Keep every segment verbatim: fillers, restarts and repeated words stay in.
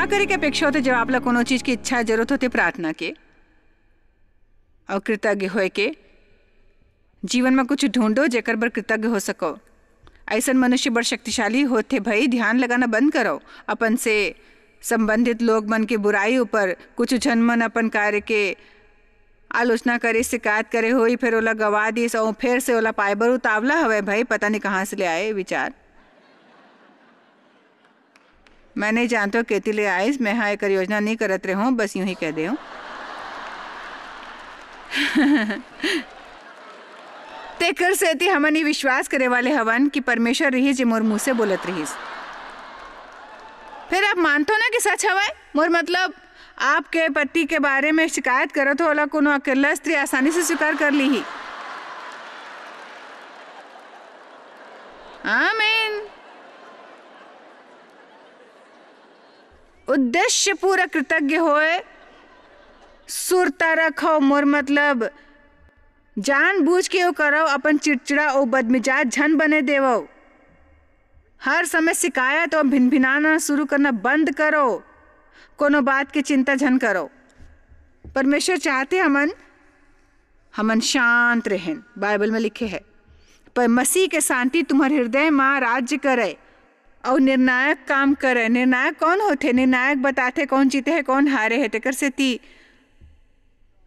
करे के अपेक्षा होथे, जब आप ला कोनो चीज की इच्छा, जरूरत होथे प्रार्थना के और कृतज्ञ होए के। जीवन में कुछ ढूंढो, जेकर बर कृतज्ञ हो सको। ऐसन मनुष्य बड़ शक्तिशाली होथे भाई। ध्यान लगाना बंद करो अपन से संबंधित लोग मन के बुराई ऊपर। कुछ झन मन अपन कार्य के आलोचना करे, शिकायत करे होई, फिर ओला गवा दिस और फिर से ओला पाए बर उतावला हवय भाई। पता नहीं कहाँ से ले आए विचार। मैं नहीं जानता केती ले आइस, मैं हा एकर योजना नहीं करत रहूं, बस यूं ही कह देहूं। तेकर सेती हमन ई विश्वास करे वाले हवन कि परमेश्वर रहिस, जे मोर मुंह से बोलत रहिस। फिर आप मानथो ना कि सच हवय? मोर मतलब, आपके पति के बारे में शिकायत करत हो, ओला कोनो अकेला स्त्री आसानी से स्वीकार कर लीही। आमीन। उद्देश्य पूरा कृतज्ञ होए, सुरता रखो, मोर मतलब, जानबूझ के ओ करव, अपन चिड़चिड़ा ओ बदमिजाज झन बने देवव। हर समय शिकायत और भिनभिनाना शुरू करना बंद करो। कोनो बात की चिंता झन करो। परमेश्वर चाहते हमन, हमन शांत रहेन। बाइबल में लिखे है, "पर मसीह के शांति तुम्हर हृदय मा राज्य करे और निर्णायक काम करे।" निर्णायक कौन होथे? निर्णायक बताथे कौन जीते है, कौन हारे है। तेकर सेती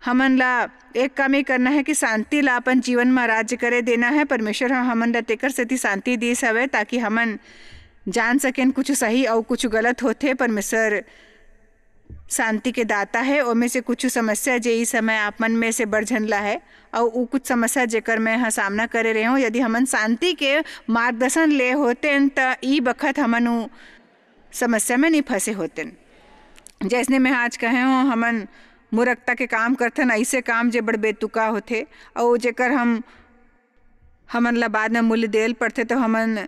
हमन ला एक काम ये करना है कि शांति ला अपन जीवन मा राज्य करे देना है। परमेश्वर ह हमन ला तेकर सेती शांति दीस हवे, ताकि हमन जान सकेन कुछ सही अउ कुछ गलत होथे। परमेश्वर शांति के दाता है। ओमे से कुछ समस्या जे इस समय आप मन में से बड़ झन ला है, अउ उ कुछ समस्या जेकर मैं ह सामना करे रहे हूँ, यदि हमन शांति के मार्गदर्शन ले होतेन, त ई बखत हमन उ समस्या में नहीं फंसे होतेन। जैसने मैं आज कहे हूँ, हमन मूर्खता के काम करथन, ऐसे काम जे बड़ बेतुका होथे, अउ जेकर हम, हमन ला बाद में मूल्य देल पड़थे, तो हमन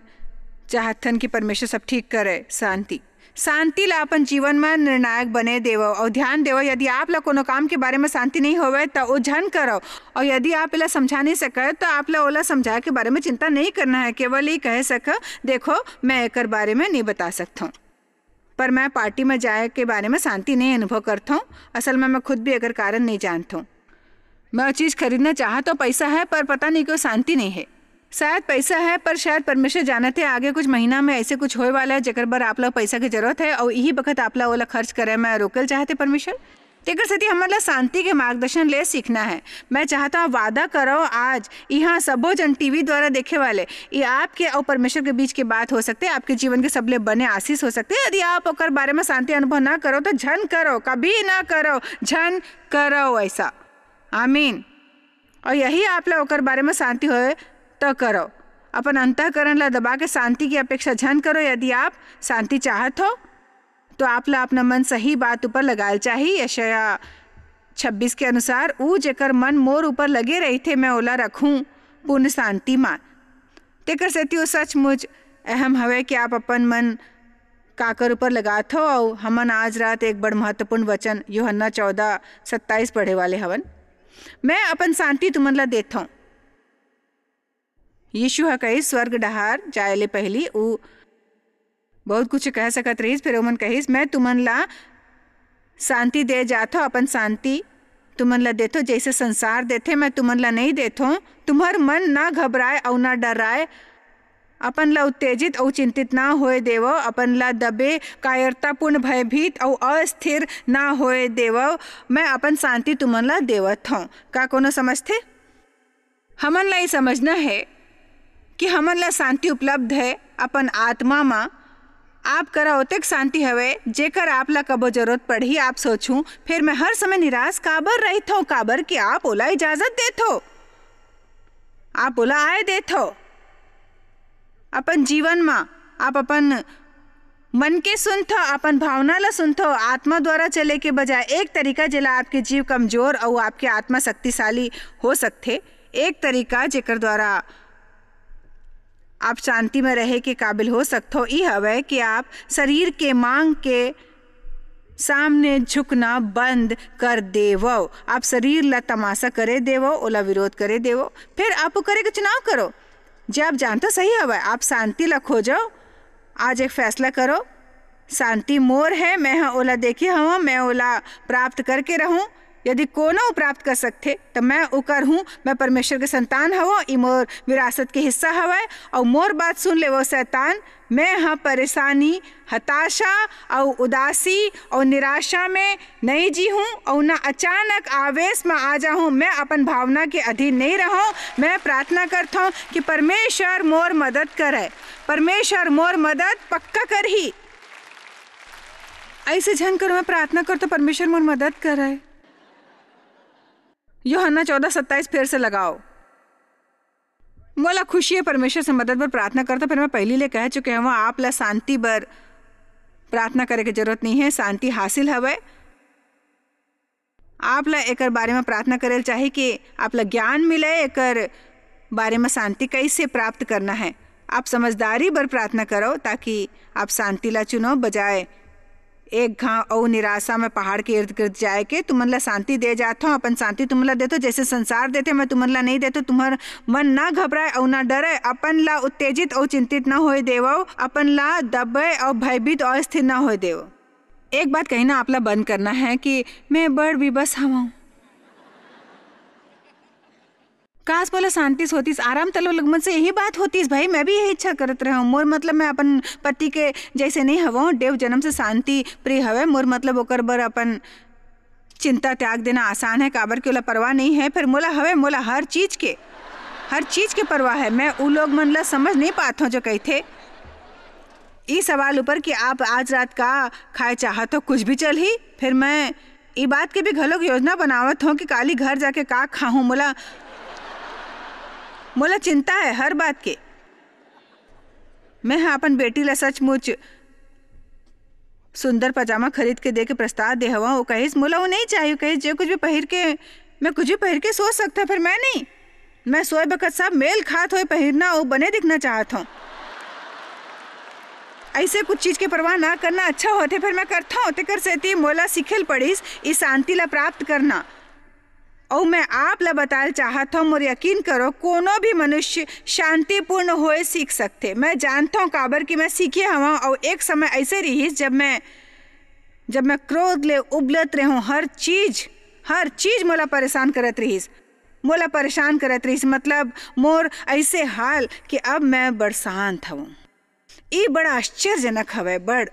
चाहथन कि परमेश्वर सब ठीक करे। शांति, शांति ला अपन जीवन में निर्णायक बने देवो अउ ध्यान देवो। यदि आप ला कोनो काम के बारे में शांति नहीं होवे, त ओ झन करो। अउ यदि आप एला समझा नहीं सके, त आप ला ओला समझाए के बारे में चिंता नहीं करना है। केवल ये कह सक, "देखो, मैं एकर बारे में नहीं बता सकथों, पर मैं पार्टी में जाए के बारे में शांति नहीं अनुभव करथों। असल में मैं खुद भी एकर कारण नहीं जानथों। मैं वो चीज खरीदना चाहत हूँ, पैसा है, पर पता नहीं क्यों शांति नहीं है। शायद पैसा है, पर शायद परमेश्वर जानत है, आगे कुछ महीना में ऐसे कुछ होए वाला है, जेकर बर आप ला पैसा के जरूरत है, और यही बखत आप ला ओला खर्च करे में रोकल चाहते परमेश्वर।" तेकर सेती हमन ला शांति के मार्गदर्शन ले सीखना है। मैं चाहता हूँ, वादा करो आज, यहाँ सबो जन टीवी द्वारा देखे वाले, ये आपके और परमेश्वर के बीच की बात हो सकते, आपके जीवन के सबले बने आशीष हो सकते। यदि आप ओकर बारे में शांति अनुभव ना करो, तो झन करो, कभी ना करो, झन करो ऐसा। आमीन। और यही आप ला ओकर बारे में शांति होए, तो करो। अपन अंतःकरण ला दबा के शांति की अपेक्षा झन करो। यदि आप शांति चाहत हो, तो आप ला अपना मन सही बात ऊपर लगायल चाही। यशायाह छब्बीस के अनुसार, "ऊ जेकर मन मोर ऊपर लगे रहिथे, मैं ओला रखूं पूर्ण शांति मा।" तेकर सेती ओ सचमुच अहम हवे कि आप अपन मन काकर ऊपर लगात हो। अउ हमन आज रात एक बड़ महत्वपूर्ण वचन यूहन्ना चौदह सत्ताईस पढ़े वाले हवन। "मैं अपन शांति तुमन ला देथों।" यीशु ह कहिस, "स्वर्ग डहार जाए ले पहिली ऊ बहुत कुछ कह सकत रहिस, फिर ओमन कहिस, 'मैं तुमन ला शांति दे जाथो, अपन शांति तुमन ला देथो, जैसे संसार देथे, मैं तुमन ला नहीं देथो। तुम्हर मन ना घबराए अउ ना डराए। अपन ला उत्तेजित अउ चिंतित ना होए देवो, अपन ला दबे, कायरतापूर्ण, भयभीत अउ अस्थिर ना होए देवो। मैं अपन शांति तुमन ला देवत हूँ।'" का कोनो समझथे? हमन ला ये समझना है कि हमन ला शांति उपलब्ध है अपन आत्मा मा। आप करा ओतेक शांति हवे, जेकर आप ला कबो जरूरत पड़ही, आप सोचहूँ, "फिर मैं हर समय निराश काबर रहिथौं? काबर कि आप ओला इजाजत देथो, आप ओला आए देथो अपन जीवन मा।" आप अपन मन के सुनथो, अपन भावना ला सुनथो, आत्मा द्वारा चले के बजाय। एक तरीका जेला आपके जीव कमजोर अउ आपके आत्मा शक्तिशाली हो सकथे, एक तरीका जेकर द्वारा आप शांति में रहे के काबिल हो सकथो, ई हवय कि आप शरीर के मांग के सामने झुकना बंद कर देवव। आप शरीर ला तमाशा करे देवव, ओला विरोध करे देवव, फिर आप ओकरे के चुनाव करो। जे आप जानथो सही हवय, आप शांति ला खोजो। आज एक फैसला करो, शांति मोर हे, मैं ह ओला देखे हवं, मैं ओला प्राप्त करके रहूं। यदि कोनो प्राप्त कर सकथे, त मैं ओकर हूं। मैं परमेश्वर के संतान हवं, ई मोर विरासत के हिस्सा हवय। अउ मोर बात सुन ले, वो शैतान, मैं ह परेशानी, हताशा अउ उदासी अउ निराशा में नई जी हूं, अउ न अचानक आवेश में आ जाहूं। मैं अपन भावना के अधीन नहीं रहूं। मैं प्रार्थना करथों कि परमेश्वर मोर मदद करे। परमेश्वर मोर मदद पक्का करही। ऐसे झन करो, मैं प्रार्थना करथों, परमेश्वर मोर मदद करे। यूहन्ना चौदह सत्ताईस फेर से लगाओ। मोला खुशी हे, परमेश्वर से मदद बर प्रार्थना करथों, फेर मैं पहिली ले कह चुके हवं, आप ला शांति बर प्रार्थना करे के जरूरत नहीं हे, शांति हासिल हवय। आप ला एकर बारे में प्रार्थना करे ल चाही कि आप ला ज्ञान मिले, एकर बारे में शांति कैसे प्राप्त करना है। आप समझदारी बर प्रार्थना करो, ताकि आप शांति ला चुनो, बजाय एक घांव अउ निराशा में पहाड़ के इर्द गिर्द जाए के। तुमन ला शांति दे जात हूँ, अपन शांति तुमन ला देथो, जैसे संसार देथे, मैं तुमन ला नहीं देथो। तुम्हर मन ना घबराए अउ ना डरे, अपन ला उत्तेजित अउ चिंतित ना होए देवो, अपन ला दबे अउ भयभीत अउ अस्थिर ना होए देवो। एक बात कहना आप ला बंद करना है कि मैं बड़ विवश हवं। काश मोला शांति से होतीस, आराम तलो लगमन से यही बात होतीस भाई, मैं भी यही इच्छा करत रहूं। मोर मतलब मैं अपन पति के जैसे नहीं हवं, देव जन्म से शांति प्रिय हवे। मोर मतलब ओकर बर अपन चिंता त्याग देना आसान है, काबर के ओला परवाह नहीं है। फिर मोला हवे, मोला हर चीज के, हर चीज के परवाह है। मैं उ लोग मन ला समझ नहीं पात हूँ जो कहथे ई सवाल ऊपर कि आप आज रात का खाए चाहत हो, कुछ भी चलही। फिर मैं ई बात के भी घलोक योजना बनावत हूँ कि काली घर जाके का खाहूँ। मोला, मोला चिंता है हर बात के। मैं ह अपन बेटी ला सचमुच सुंदर पजामा खरीद के दे के प्रस्ताव दे हवं। वो कहिस, "मोला वो नहीं चाहिए।" कहिस, "जे कुछ भी पहिर के, मैं कुछ भी पहिर के सो सकता, फिर मैं नहीं। मैं सोए बखत सब मेल खात होए पहिरना, वो बने दिखना चाहत हूँ।" ऐसे कुछ चीज के परवाह ना करना अच्छा होथे, फिर मैं करथौं। तेकर सेती मोला सीखे ल पड़िस ई शांति ला प्राप्त करना। अउ मैं आप ला बताए ल चाहत हौं, मोर यकीन करो, कोनो भी मनुष्य शांतिपूर्ण होए सीख सकथे। मैं जानथौं, काबर कि मैं सीखे हवं। अउ एक समय ऐसे रिहिस, जब मैं, जब मैं क्रोध ले उबलत रहूं, हर चीज, हर चीज मोला परेशान करत रिहिस, मोला परेशान करत रिहिस। मतलब, मोर ऐसे हाल कि अब मैं बड़ शांत हवं। ई बड़ा आश्चर्यजनक हवय, बड़,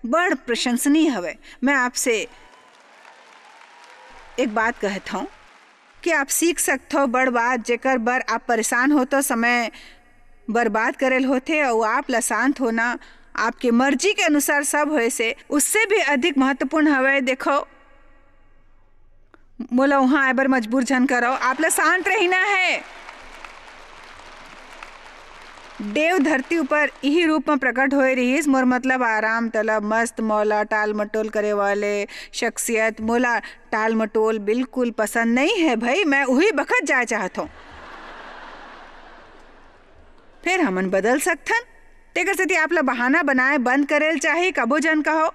बड़ प्रशंसनीय हवय। मैं आपसे एक बात कहत हौं कि आप सीख सकथव बड़ बात, जेकर बर आप परेशान होथव, समय बर्बाद करे ल होथे, अउ आप ला शांत होना, आपके मर्जी के अनुसार सब होए से, उससे भी अधिक महत्वपूर्ण हवय। देखो, मोला उहाँ आए बर मजबूर झन करव, आप ला शांत रहिना हे। देव धरती ऊपर इही रूप म प्रकट होए रिहिस, मोर मतलब आराम तलब, मस्त मौला, टाल मटोल करे वाले शख्सियत। मोला टाल मटोल बिल्कुल पसंद नहीं है भई, मैं उही बखत जाए चाहत हौं। फेर हमन बदल सकथन, तेकर सेती आप ला बहाना बनाए बंद करे ल चाही। कभू झन कहो,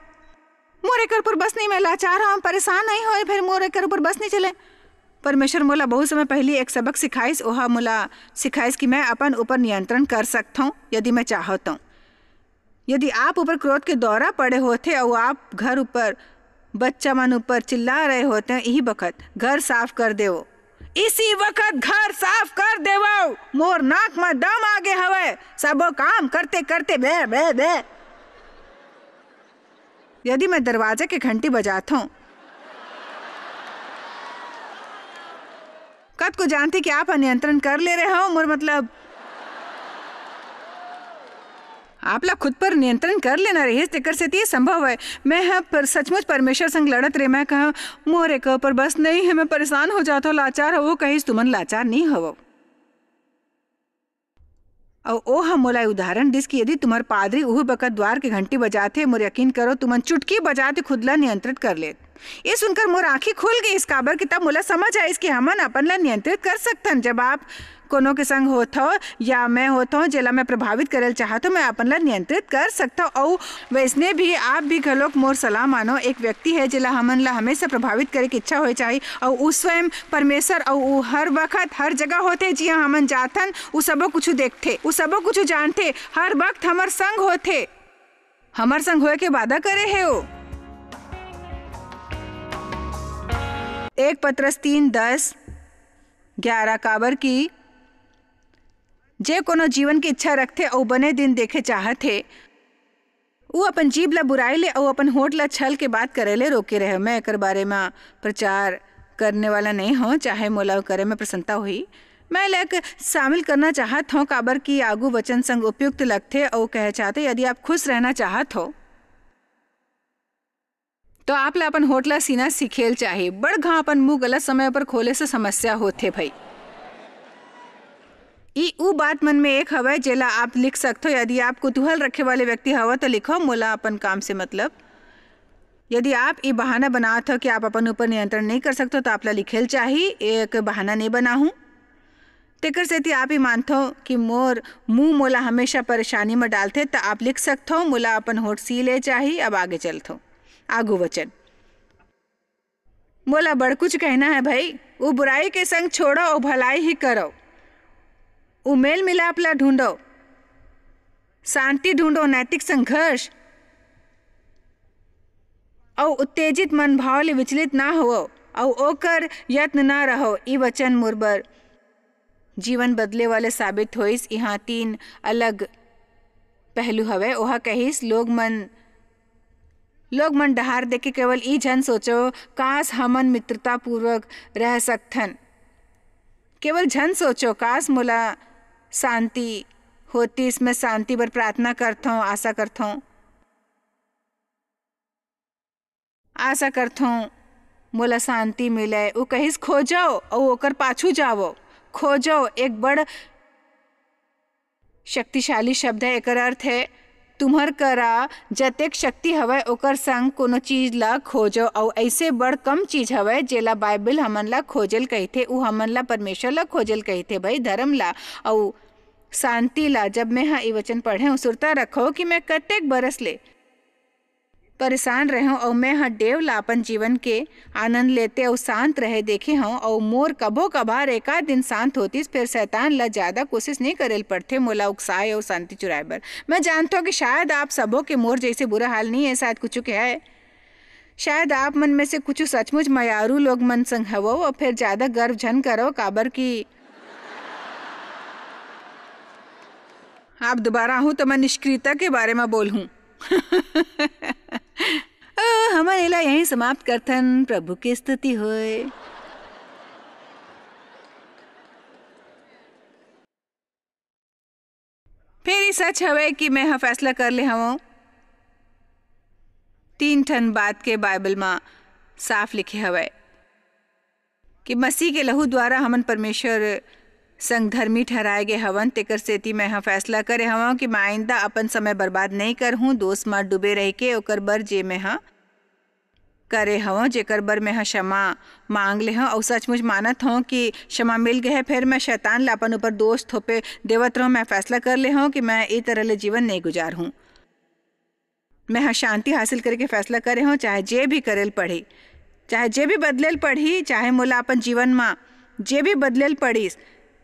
"मोर एकर ऊपर बस नहीं, मैं लाचार हौं, परेशान नहीं होए, फेर मोर एकर ऊपर बस नहीं चले।" परमेश्वर मोला बहुत समय पहिली एक सबक सिखाइस। ओहा मोला सिखाइस कि मैं अपन ऊपर नियंत्रण कर सकथौं, यदि मैं चाहौं तौं। यदि आप ऊपर क्रोध के दौरा पड़े होथे अउ आप घर ऊपर, बच्चा मन ऊपर चिल्ला रहे होथे, इही बखत घर साफ कर देवो। इसी वक्त घर साफ कर देवो। मोर नाक म दम आगे हवय, सबो काम करते करते बे, बे, बे। यदि मैं दरवाजा के घंटी बजाथौं, कतको जानथे कि आप ह नियंत्रण कर ले रहे हव, मोर मतलब, आप ला खुद पर नियंत्रण कर लेना रहिस, तेकर सेती ये संभव है। मैं ह पर सचमुच परमेश्वर संग लड़त रहे, मैं कहा, "मोर एकर ऊपर बस नहीं है, मैं परेशान हो जात हव, लाचार हव।" वो कहिस, "तुमन लाचार नहीं हवव।" अउ ओ ह मोला उदाहरण दिस कि यदि तुम्हर पादरी उहू बखत द्वार के घंटी बजाथे, मोर यकीन करो, तुमन चुटकी बजाते खुद ला नियंत्रित कर लेत। ये सुनकर मोर आँखी खुल गईस, काबर कि तब मोला समझ आइस कि हमन अपन ला नियंत्रित कर सकथन। जब आप कोनो के संग होथव या मैं होथव, जेला मैं प्रभावित करे ल चाहत हव, मैं अपन ला नियंत्रित कर सकथव। अउ वैसने भी आप भी घलोक मोर सलाह मानो, एक व्यक्ति है, जेला हमन ला हमेशा प्रभावित करे के इच्छा होए चाही, अउ उ स्वयं परमेश्वर, अउ उ हर वक्त, हर जगह होथे, जिहाँ हमन जाथन, उ सबो कुछु देखथे, उ सबो कुछु जानथे, हर वक्त हमर संग होथे। हमर संग होए के वादा करे हे ओ। एक पतरस तीन दस ग्यारह, काबर कि जे कोनो जीवन के इच्छा रखथे अउ बने दिन देखे चाहत हे, उ अपन जीभ ला बुराई ले अउ अपन होठ ला छल के बात करे ले रोके रहे। मैं एकर बारे म प्रचार करने वाला नहीं हूँ, चाहे मोला करे में प्रसन्नता होही। मैं एला एक शामिल करना चाहत हूँ, काबर कि आगू वचन संग उपयुक्त लगथे अउ कहे चाहते, यदि आप खुश रहना चाहत हो, तो आप ला अपन होठ ला सीना सीखेल चाही। बड़ घांव अपन मुंह गलत समय पर खोले से समस्या होथे भाई। ई उ बात मन में एक हवय, जेला आप लिख सकथो। यदि आप कुतूहल रखे वाले व्यक्ति हव, तो लिखो, "मोला अपन काम से मतलब।" यदि आप ई बहाना बनात हो कि आप अपन ऊपर नियंत्रण नहीं कर सकथो, तो आप ला लिखेल चाही, एक बहाना नहीं बनाहूं। तेकर सेती आप ई मानथो कि मोर मुंह मोला हमेशा परेशानी में डालथे, त आप लिख सकथो, "मोला अपन होठ सी ले चाही।" अब आगे चलथो, आगू वचन। मोला बड़ कुछ कहना है भाई, वो बुराई के संग छोड़ो और भलाई ही करो, वो मेल मिलाप ला ढूंढो, शांति ढूंढो, नैतिक संघर्ष और उत्तेजित मनभाव ले विचलित ना हो और ओकर यत्न ना रहो। ई वचन मोर बर जीवन बदले वाले साबित होइस। यहाँ तीन अलग पहलू हवय। ओहा कहिस, "लोग मन, लोग मन डहार देख के केवल ई झन सोचो, काश हमन मित्रता पूर्वक रह सकथन। केवल झन सोचो, काश मोला शांति होतिस। मैं शांति बर प्रार्थना करथों, आशा करथों।" आशा करथों, मोला शांति मिले। उ कहिस, "खोजो अउ ओकर पाछू जावो।" खोजो एक बड़ शक्तिशाली शब्द है। एकर अर्थ है, तुम्हर करा जतेक शक्ति हवय, ओकर संग कोनो चीज ला खोजो। अउ ऐसे बड़ कम चीज हवय, जेला बाइबिल हमन ला खोजल कहिथे, उ हमन ला परमेश्वर ला खोजल कहिथे, भाई, धर्म ला अउ शांति ला। जब मैं ह ए वचन पढ़े हूँ, सुरता रखो कि मैं कतेक बरस ले परेशान रहेंव अउ मैं ह डेव ला अपन जीवन के आनंद लेते अउ शांत रहे देखे हंव, अउ मोर कभो कभार एकाध दिन शांत होतिस, फेर शैतान ला ज्यादा कोशिश नइ करे ल पड़थे मोला उकसाए अउ शांति चुराए बर। मैं जानथंव कि शायद आप सबो के मोर जइसे बुरा हाल नइ हे, शायद कुछु के हे। शायद आप मन में से कुछु सचमुच मयारू लोग मन संग हवव, अउ फेर ज्यादा गर्व झन करव, काबर कि आप दोबारा आहूं त मैं निष्क्रियता के बारे म बोलहूं। ओ, हमन एला यहीं समाप्त करथन। प्रभु के स्तुति होय। फेर ई सच हवय कि मैं ह फैसला कर ले हवंव। तीन ठन बात के बाइबल म साफ लिखे हवय। कि मसीह के लहू द्वारा हमन परमेश्वर संग धर्मी ठहराए गे हवन, तेकर सेती मैं ह फैसला करे हवंव कि मैं आइंदा अपन समय बर्बाद नइ करहूं, दोष म डूबे रहिके ओकर बर जे मैं ह करे हवंव, जेकर बर मैं ह क्षमा मांग ले हंव, अउ सचमुच मानत हंव कि क्षमा मिल गे हे, फेर मैं शैतान ला अपन ऊपर दोष थोपे देवत रहूं। मैं फैसला कर ले हंव कि मैं ए तरह ले जीवन नइ गुजारहूं। मैं ह शांति हासिल करे के फैसला करे हंव, चाहे जे भी करे ल पड़ही, चाहे जे भी बदले ल पड़ही, चाहे मोला अपन जीवन म जे भी बदले ल पड़िस,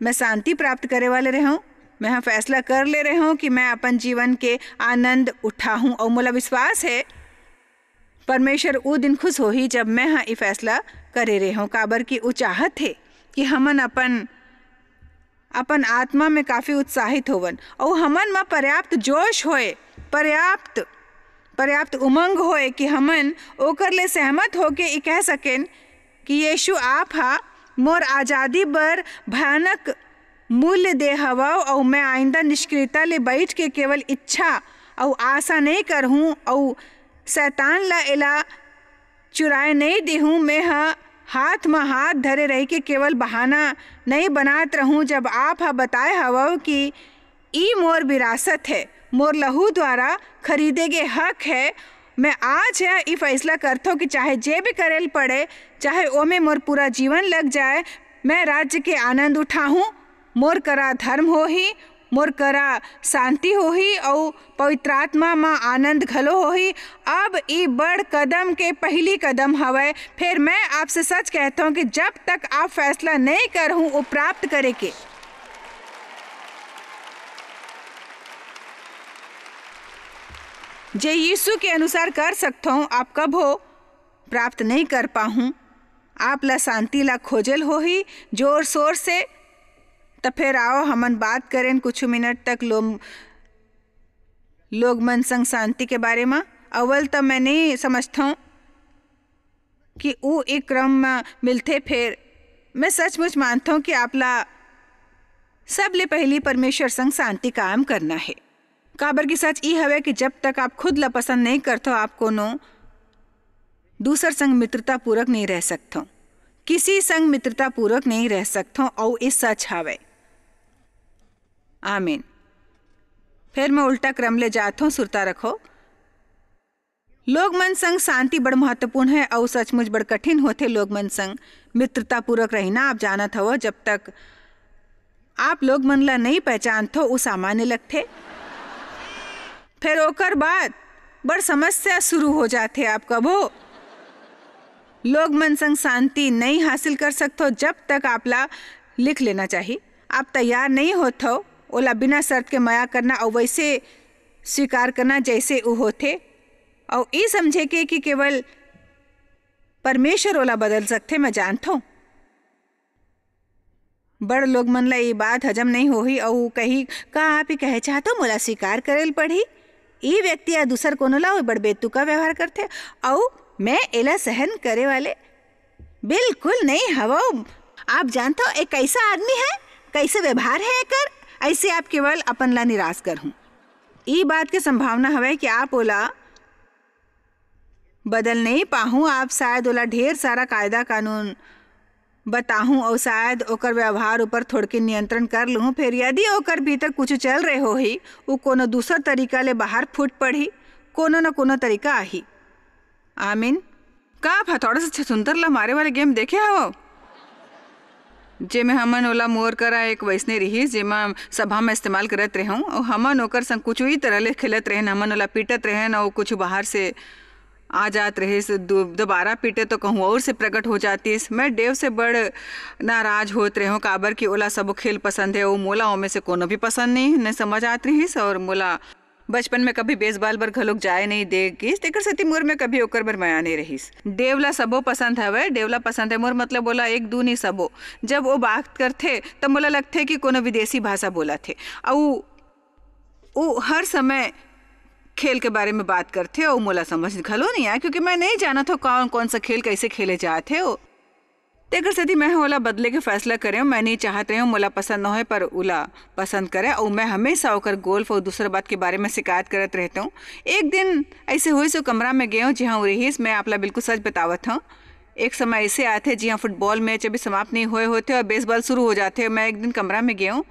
मैं शांति प्राप्त करे वाले रेहंव। मैं ह फैसला कर ले रेहंव कि मैं अपन जीवन के आनंद उठाहूं, अउ मोला विश्वास हे, परमेश्वर उ दिन खुश होही, जब मैं ह ई फैसला करे रेहंव, काबर कि उ चाहत हे कि हमन अपन अपन आत्मा में काफी उत्साहित होवन, अउ हमन म पर्याप्त जोश होए, पर्याप्त, पर्याप्त उमंग होए कि हमन ओकर ले सहमत होके ई कह सकेन कि यीशु, आप हा मोर आजादी बर भयानक मूल्य दे हवव, अउ मैं आइंदा निष्क्रियता ले बइठ के केवल इच्छा अउ आशा नइ करहूं, अउ शैतान ला एला चुराए नइ देहूं। मैं ह हाथ म हाथ धरे रहिके केवल बहाना नइ बनात रहूं, जब आप ह बताए हवव कि ई मोर विरासत हे, मोर लहू द्वारा खरीदे गे हक हे। मैं आज ह ई फैसला करथंव कि चाहे जे भी करे ल पड़े, चाहे ओमे मोर पूरा जीवन लग जाए, मैं राज्य के आनंद उठाहूं। मोर करा धर्म होही, मोर करा शांति होही अउ पवित्र आत्मा म आनंद घलो होही। अब ई बड़ कदम के पहिली कदम हवय। फेर मैं आपसे सच कहथंव कि जब तक आप फैसला नइ करहू ओ प्राप्त करे के, जे यीशु के अनुसार कर सकथों, आप कभो प्राप्त नहीं कर पाहूं। आप ला शांति ला खोजल होही जोर शोर से। त फेर आओ, हमन बात करें कुछ मिनट तक लोग, लोग मन संग शांति के बारे म। अव्वल त मैं नहीं समझथों कि ऊ एक क्रम म मिलथे, फेर मैं सचमुच मानथों कि आप ला सबले पहिली परमेश्वर संग शांति कायम करना हे। काबर कि सच ई हवे कि जब तक आप खुद ला पसंद नहीं करथो, आप कोनो दूसर संग मित्रता पूर्वक नहीं रह सकथो, किसी संग मित्रता पूर्वक नहीं रह सकथो, अउ ई सच हवे। आमीन। फेर मैं उल्टा क्रम ले जाथों, सुरता रखो। लोग मन संग शांति बड़ महत्वपूर्ण है, अउ सचमुच बड़ कठिन होथे लोग मन संग मित्रता पूर्वक रहिना। आप जानत हवो, जब तक आप लोग मन ला नहीं पहचानथो, उ सामान्य लगथे। फेर ओकर बाद बड़ समस्या शुरू हो जाथे। आप कभो लोग मन संग शांति नहीं हासिल कर सकथो, जब तक आप ला लिख लेना चाही। आप तैयार नहीं होथो ओला बिना शर्त के मया करना, अउ वैसे स्वीकार करना, जैसे उ होथे, अउ ई समझे के कि केवल परमेश्वर ओला बदल सकथे। मैं जानथों, बड़ लोग मन ला ये बात हजम नहीं होही, अउ कही, "का आप ही कहे चाहतो, मोला स्वीकार करे ल पड़ही? ई व्यक्ति या दूसर कोनो ला बड़ बेतुका व्यवहार करथे, अउ मैं एला सहन करे वाले बिल्कुल नहीं हवो।" आप जानथो, एक कैसा आदमी है, कैसे व्यवहार है एकर, ऐसे आप केवल अपन ला निराश करहूं। ई बात के संभावना हवे कि आप ओला बदल नहीं पाहूं। आप शायद ओला ढेर सारा कायदा कानून बताहूं, अउ शायद ओकर व्यवहार ऊपर थोड़के नियंत्रण कर लूं। फेर यदि ओकर भीतर कुछ चल रहे होही, उ कोनो दूसर तरीका ले बाहर फूट पड़ही, कोनो न कोनो तरीका आही। आमीन। का आप हथौड़ा से छछुंदर ला मारे वाले गेम देखे हवो? जेमे हमन ओला, मोर करा एक वैसने रिहिस, जेमा सभा में इस्तेमाल करत रहेंव, अउ हमन ओकर संग कुछ ई तरह ले खेलत रहेन, हमन ओला पीटत रहेन, अउ कुछ बाहर से आ जात रहिस, दु-, दोबारा पीटे तो कहूँ और से प्रकट हो जातिस। मैं डेव से बड़ नाराज होत रहेंव, काबर कि ओला सबो खेल पसंद है, अउ मोला ओमे से कोनो भी पसंद नहीं, न समझ आत रहिस, अउ मोला बचपन में कभी बेसबॉल बर घलोक जाए नहीं दे गिस, तेकर सेती मोर में कभी ओकर बर मया नहीं रहिस। डेव ला सबो पसंद हवय, डेव ला पसंद है मोर, मतलब ओला एक दू नहीं सबो। जब वो बात करथे, तब मोला लगथे कि कोनो विदेशी भाषा बोलत हे। अउ वो हर समय खेल के बारे में बात करथे, अउ मोला समझ घलो नहीं आए, क्योंकि मैं नहीं जानत हव कौन कौन सा खेल कैसे खेले जात हे। तेकर सेती मैं ह ओला बदले के फैसला करेंव। मैं नहीं चाहत रहेंव मोला पसंद न होय, पर उला पसंद करे, अउ मैं हमेशा ओकर गोल्फ अउ दूसर बात के बारे में शिकायत करत रहतेंव। एक दिन ऐसे होइस, ओ कमरा में गेंव, जिहां वो रहिस। मैं आप ला बिल्कुल सच बतावत हंव, एक समय ऐसे आथे, जिहां फुटबॉल मैच अभी समाप्त नहीं होए होथे अउ बेसबॉल शुरू हो जाथे। मैं एक दिन कमरा में गेंव,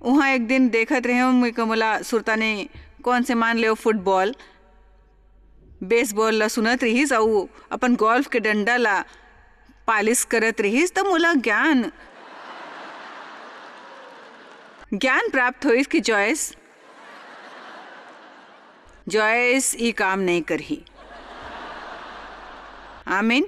उहां एक दिन देखत रहेंव, मुई के मोला सुरता नहीं, कौन से मान लेव फुटबॉल, बेसबॉल ला सुनत रहिस अउ अपन गोल्फ के डंडा ला पालिश करत रहिस, त मोला ज्ञान, ज्ञान प्राप्त होइस कि जॉयस, जॉयस, ई काम नहीं करही। आमीन।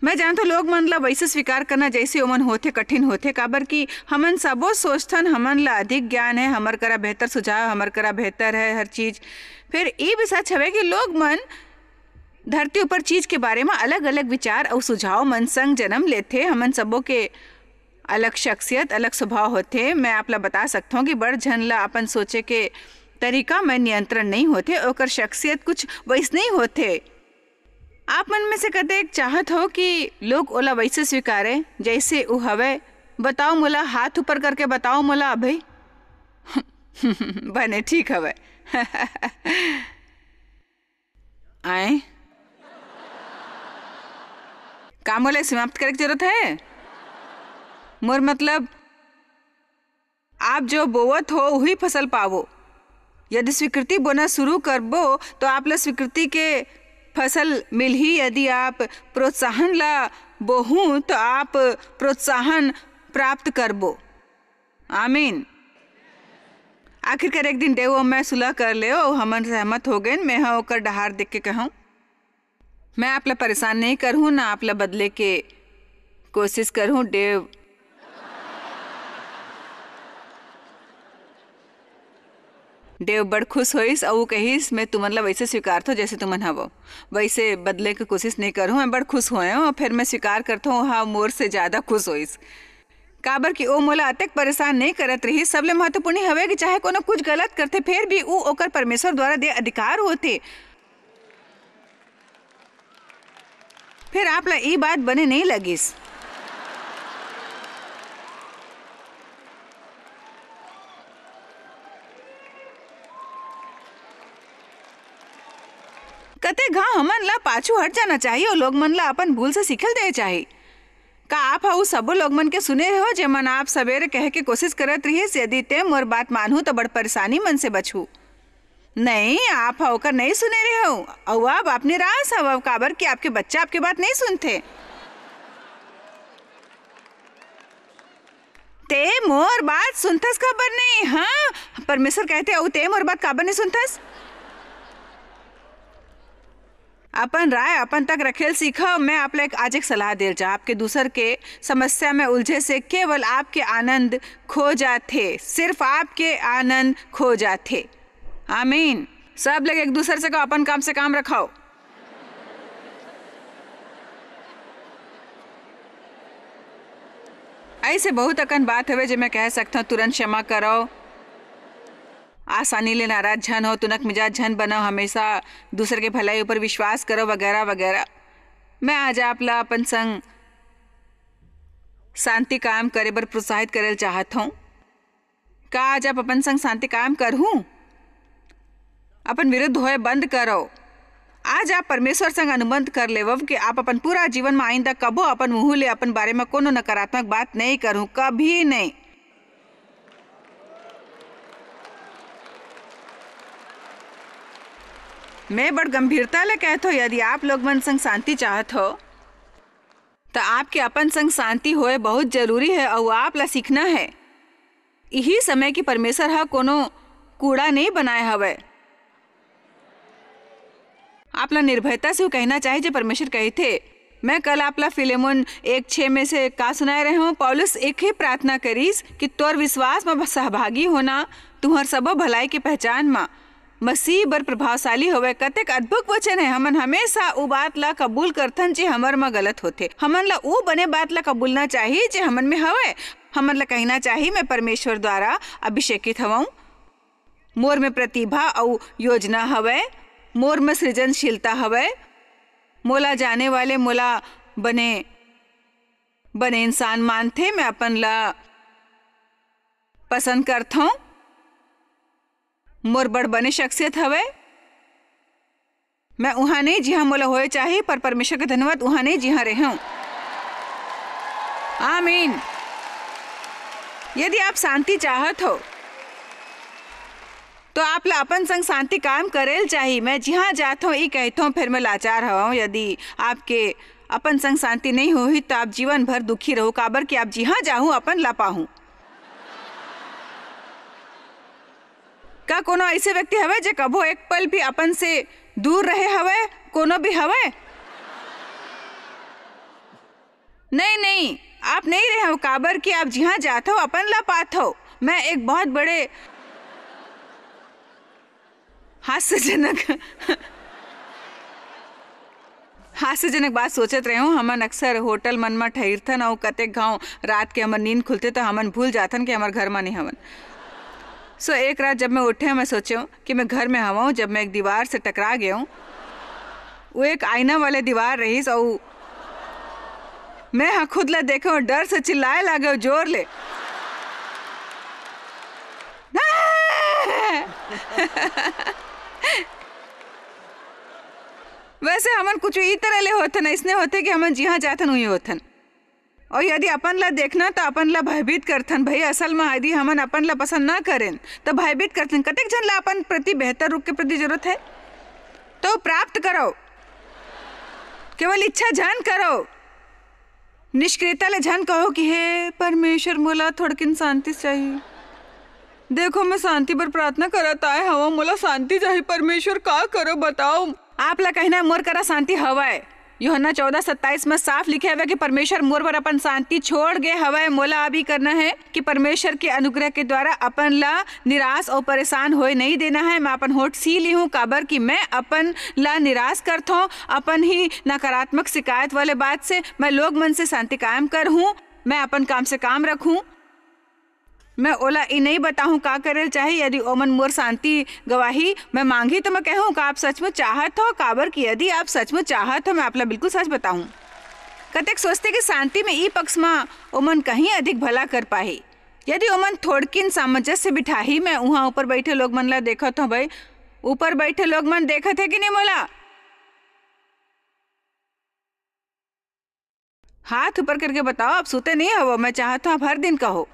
मैं जानथों, लोग मन ला वैसे स्वीकार करना, जैसे ओमन होथे, कठिन होथे, काबर कि हमन सबो सोचथन, हमन ला अधिक ज्ञान है, हमर करा बेहतर सुझाव, हमर करा बेहतर है हर चीज। फिर ई भी सच हवे कि लोग मन धरती ऊपर चीज के बारे में अलग-अलग विचार अउ सुझाव मन संग जन्म लेथे। हमन सबो के अलग शख्सियत, अलग स्वभाव होथे। मैं आप ला बता सकथों कि बड़ झन ला अपन सोचे के तरीका में नियंत्रण नहीं होथे, ओकर शख्सियत कुछ वैसने ही होथे। आप मन में से कतेक चाहत हो कि लोग ओला वैसे स्वीकारे, जैसे उ हवे? बताओ मोला, हाथ ऊपर करके बताओ मोला अभी। बने, ठीक हवे। आए? का मोला समाप्त करे के जरूरत है? मोर मतलब, आप जो बोवत हो, उही फसल पावो। यदि स्वीकृति बोना शुरू करबो, तो आप ला स्वीकृति के फसल मिलही। यदि आप प्रोत्साहन ला बोहू, तो आप प्रोत्साहन प्राप्त करबो। आमीन। आखिरकार एक दिन देव अउ मैं सुलह कर लेव, अउ हमन सहमत हो गेन। मैं ह ओकर डहार देख के कहूँ, मैं आप ला परेशान नहीं करहूँ, ना आप ला बदले के कोशिश करहूँ, डेव। देव बड़ खुश होइस अउ वो कहिस, "मैं तुमन ला वैसे स्वीकारथों, जैसे तुमन हवो। वैसे बदले के कोशिश नहीं करूँ, मैं बड़ खुश होए हूँ, और फिर मैं स्वीकार करथों, वहाँ मोर से ज्यादा खुश होइस।" काबर कि ओ मोला अतेक परेशान नहीं करत रहिस। सबले महत्वपूर्ण हवे कि चाहे कोनो कुछ गलत करथे, फिर भी ऊ ओकर परमेश्वर द्वारा दे अधिकार होथे। फिर आप ला ई बात बने नहीं लगिस। कते घांव हमन ला पाछू हट जाना चाहिए और लोग मन ला अपन भूल से सीखल दे चाहिए। का आप ह उ सबो लोग मन के सुने रहो, जेमन आप सवेरे कहे के कोशिश करत रहिस, "यदि ते मोर बात मानहू, तो बड़ परेशानी मन से बचहू"? नहीं, आप ह ओकर नहीं सुने रहो। अउ अब आप निराश हव, काबर कि आपके बच्चा आपके बात नहीं सुनथे। "ते मोर बात सुनथस काबर नहीं?" हाँ, परमेश्वर कहथे, "अउ ते मोर बात काबर नहीं सुनथस?" अपन राय अपन तक रखेल सीखव। मैं आप ला एक, आज एक सलाह देल चाह, आपके दूसर के समस्या में उलझे से केवल आपके आनंद खो जाथे, सिर्फ आपके आनंद खो जाथे। आमीन। सब लोग एक दूसर से कहो, "अपन काम से काम रखाओ।" ऐसे बहुत अकन बात हवे जे मैं कह सकता हूँ, तुरंत क्षमा करो। आसानी ले नाराज झन हो, तुनक मिजाज झन बनो, हमेशा दूसर के भलाई ऊपर विश्वास करो, वगैरह वगैरह। मैं आज आप ला अपन संग शांति कायम करे बर प्रोत्साहित करे ल चाहत हूँ। का आज आप अपन संग शांति कायम करहू? अपन विरुद्ध होए बंद करो। आज आप परमेश्वर संग अनुबंध कर लेवव कि आप अपन पूरा जीवन में आइंदा कभो अपन मुंह ले अपन बारे में कोनो नकारात्मक बात नहीं करहू, कभी नहीं। मैं बड़ गंभीरता ले कहत हो, यदि आप लोग मन संग शांति चाहत हो, तो आपके अपन संग शांति होए बहुत जरूरी है, अउ आप ला सीखना है। यही समय कि परमेश्वर ह कोनो कूड़ा नहीं बनाए हवय। आप ला निर्भयता से वो कहना चाहिए, जो परमेश्वर कहिथे। मैं कल आप ला फिलेमोन एक छः में से का सुनाए रहे हूँ, पौलुस एक ही प्रार्थना करीस कि तोर विश्वास में सहभागी होना, तुहर सबो भलाई के पहचान में मसीह बर प्रभावशाली होवे। कतेक अद्भुत वचन है। हमन हमेशा उ बात ला कबूल करथन जे हमर म गलत होथे। हमन ला उ बने बात ला कबूलना चाहिए जे हमन में हवय। हमन ला कहना चाहिए, "मैं परमेश्वर द्वारा अभिषेकित हवं। मोर में प्रतिभा अउ योजना हवय। मोर में सृजनशीलता हवय। मोला जाने वाले मोला बने, बने इंसान मानथे। मैं अपन ला पसंद करथौं। मोर बड़ बने शख्सियत हवय। मैं उहाँ नहीं जिहाँ मोला होए चाही, पर परमेश्वर के धन्यवाद, उहाँ नहीं जिहाँ रेहेंव।" आमीन। यदि आप शांति चाहत हो, तो आप ला अपन संग शांति कायम करेल चाही। मैं जिहाँ जात हौं, ई कहत हौं, फिर मैं लाचार हवौं। यदि आपके अपन संग शांति नहीं होही, तो आप जीवन भर दुखी रहू, काबर कि आप जिहाँ जाहू, अपन ला पाहू। का कोनो ऐसे व्यक्ति हवय, जे कभो एक पल भी अपन से दूर रहे हवय? कोनो भी हवय? नहीं, नहीं, आप नहीं रहे हो, काबर कि आप जिहाँ जात हो, अपन ला पात हो। मैं एक बहुत बड़े हास्यजनक, हास्यजनक बात सोचत रहे हूँ। हमन अक्सर होटल मन म ठहिरथन, अउ कतेक घांव रात के हमर नींद खुलथे, त हमन भूल जाथन कि हमर घर म नहीं हवन। So, एक रात जब मैं उठे, मैं सोचे कि मैं घर में हवं, जब मैं एक दीवार से टकरा गए हूँ। वो एक आईना वाले दीवार रहिस, अउ मैं ह खुद ला देखे हूँ, डर से चिल्लाए लागे हूँ जोर ले। वैसे हमन कुछ ई तरह ले होथन, इसने होथे कि हमन जिहाँ जाथन, उही होथन। और यदि अपन ला देखना, तो अपन ला भयभीत करथन। भाई, असल में यदि हमन अपन ला पसंद ना करेन, तो भयभीत करथन। कतेक झन ला अपन प्रति बेहतर रूप के प्रति जरूरत है, तो प्राप्त करो। केवल इच्छा झन करो। निष्क्रियता ले झन कहो कि, "हे परमेश्वर, मोला थोड़किन शांति चाहिए। देखो, मैं शांति बर प्रार्थना करत आए हवं, मोला शांति चाहिए। परमेश्वर, का करो, बताओ?" आप ला कहना, "मोर करा शांति हवय।" यूहन्ना चौदह सत्ताईस में साफ लिखे हवय कि परमेश्वर मोर बर अपन शांति छोड़ गे हवय। मोला अब ई करना है कि परमेश्वर के अनुग्रह के द्वारा अपन ला निराश और परेशान होए नहीं देना है। मैं अपन होठ सी ली हूँ, काबर कि मैं अपन ला निराश करथौं अपन ही नकारात्मक शिकायत वाले बात से। मैं लोग मन से शांति कायम करहूँ, मैं अपन काम से काम रखूँ। मैं ओला ई नहीं बताहूँ का करेल चाही। यदि ओमन मोर शांति गवाही मैं मांगी, तो मैं कहूँ, "का आप सचमुच चाहत हो?" काबर कि यदि आप सचमुच चाहत हो, मैं आप ला बिल्कुल सच बताहूँ। कतेक सोचते कि शांति में ई पक्ष में ओमन कहीं अधिक भला कर पाही। यदि ओमन थोड़किन सामंजस्य बिठाही, मैं उहाँ ऊपर बैठे लोग मन ला देखत हूँ भाई, ऊपर बैठे लोग मन देखत है कि नहीं मोला? हाथ ऊपर करके बताओ, आप सुते नहीं हवो? मैं चाहत हूँ आप हर दिन कहो,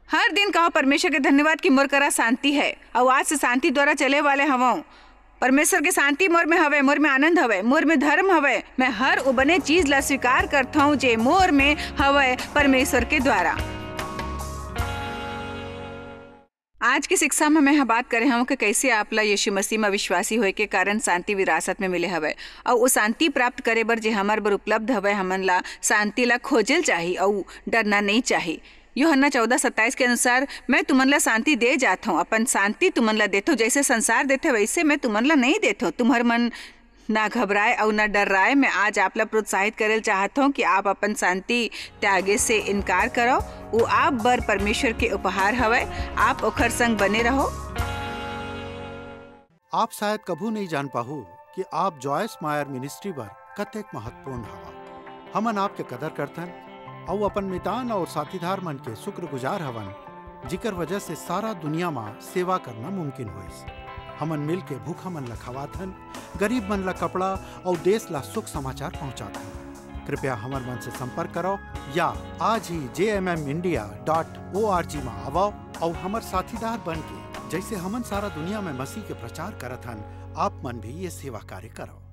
हर दिन कहो परमेश्वर के धन्यवाद कि मोर करा शांति है, अउ आज से शांति द्वारा चले वाले हवं। परमेश्वर के शांति मोर में हवय, मोर में आनंद हवय, मोर में धर्म हवय। मैं हर ओ बने चीज ला स्वीकार करथौं जे मोर में हवय परमेश्वर के द्वारा। आज के शिक्षा में मैं ह बात करे हवं कि कैसे आप ला यीशु मसीह में विश्वासी होए के कारण शांति विरासत में मिले हवय, अउ वो शांति प्राप्त करे बर जे हमर बर उपलब्ध हवय, हमन ला शांति ला खोजेल चाही अउ डरना नहीं चाही। यूहन्ना चौदह सत्ताईस के अनुसार, "मैं तुमन ला शांति दे जात हूँ, अपन शांति तुमन ला देथो, जैसे संसार देथे वैसे मैं तुमन ला नहीं देथो। तुम्हर मन ना घबराए अउ ना डर्राए।" मैं आज आप ला प्रोत्साहित करेल चाहत हूँ कि आप अपन शांति त्यागे से इनकार करो। वो आप बर परमेश्वर के उपहार हवय, आप ओखर संग बने रहो। आप शायद कभू नहीं जान पाहू कि आप जॉयस मायर मिनिस्ट्री बर कतेक महत्वपूर्ण हवा। हमन आपके कदर करथन अउ अपन मितान और साथीदार मन के शुक्रगुजार हवन, जिकर वजह से सारा दुनिया मा सेवा करना मुमकिन होइस। हमन मिल के भूखा मन ला खवाथन, गरीब मन ला कपड़ा और देश ला सुख समाचार पहुंचाथन। कृपया हमर मन से संपर्क करो या आज ही जे M M India dot O R G मा आवो और हमर साथीदार बन के, जैसे हमन सारा दुनिया में मसीह के प्रचार करत हन, आप मन भी ये सेवा कार्य करो।